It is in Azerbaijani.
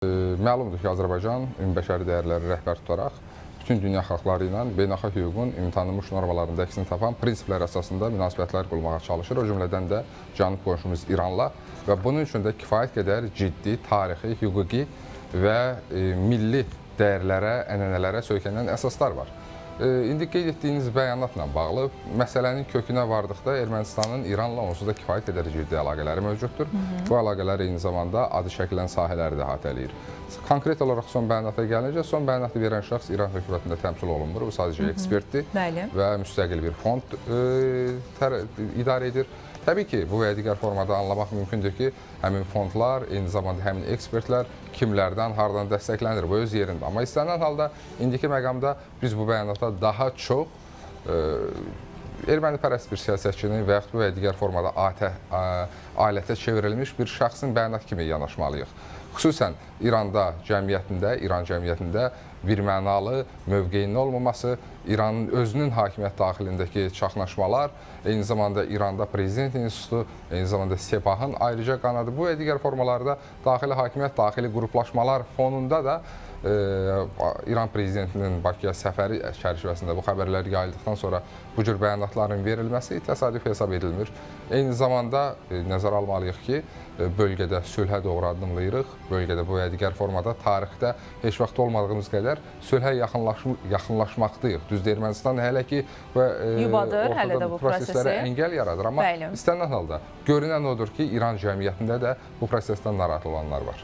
Məlumdur ki, Azərbaycan ümumbəşəri dəyərləri rəhbər tutaraq bütün dünya xalqları ilə beynəlxalq hüququn ümumtanınmış normalarında əksini tapan prinsiplər əsasında münasibətlər qurmağa çalışır. O cümlədən də cənub qonşumuz İranla və bunun üçün də kifayət qədər ciddi tarixi, hüquqi və milli dəyərlərə, ənənələrə söykənən əsaslar var. İndi qeyd etdiyiniz bəyanatla bağlı məsələnin kökünə vardıqda Ermənistanın İranla onsuz da kifayət qədər ciddi əlaqələri mövcuddur. Bu əlaqələr eyni zamanda adı çəkilən sahələri də əhatə eləyir. Konkret olaraq son bəyanata gəlincə, son bəyanatı verən şəxs İran hökumətində təmsil olunmur. Bu sadəcə ekspertdir və müstəqil bir fond idarə edir. Təbii ki, bu və ya digər formada anlamaq mümkündür ki, həmin fondlar, eyni zamanda həmin ekspertlər kimlərdən, hardan dəstəklənir, bu öz yerində. Amma istənilən halda indiki məqamda biz bu bəyanata daha çox ermənipərəst bir siyasətçinin və yaxud bu və ya digər formada alətə çevrilmiş bir şəxsin bəyanatı kimi yanaşmalıyıq. Xüsusən İranda cəmiyyətində, İran cəmiyyətində birmənalı mövqeyinin olmaması, İranın özünün hakimiyyət daxilindəki çaxnaşmalar, eyni zamanda İranda prezident institutu, eyni zamanda Sepahın ayrıca qanadı, bu və digər formalarda daxili hakimiyyət, daxili qruplaşmalar fonunda da İran prezidentinin Bakıya səfəri çərçivəsində bu xəbərlər yayıldıqdan sonra bu cür bəyanatların verilməsi təsadüf hesab edilmir. Eyni zamanda nəzərə almalıyıq ki, bölgədə sülhə doğru addımlayırıq. Bölgədə bu və digər formada tarixdə heç vaxt olmadığımız qədər sülhə yaxınlaşmaqdayıq. Düzdür, Ermənistan hələ ki yubadır, hələ də bu proseslərə əngəl yaradır. Amma istənilən halda görünən odur ki, İran cəmiyyətində də bu prosesdən narahat olanlar var.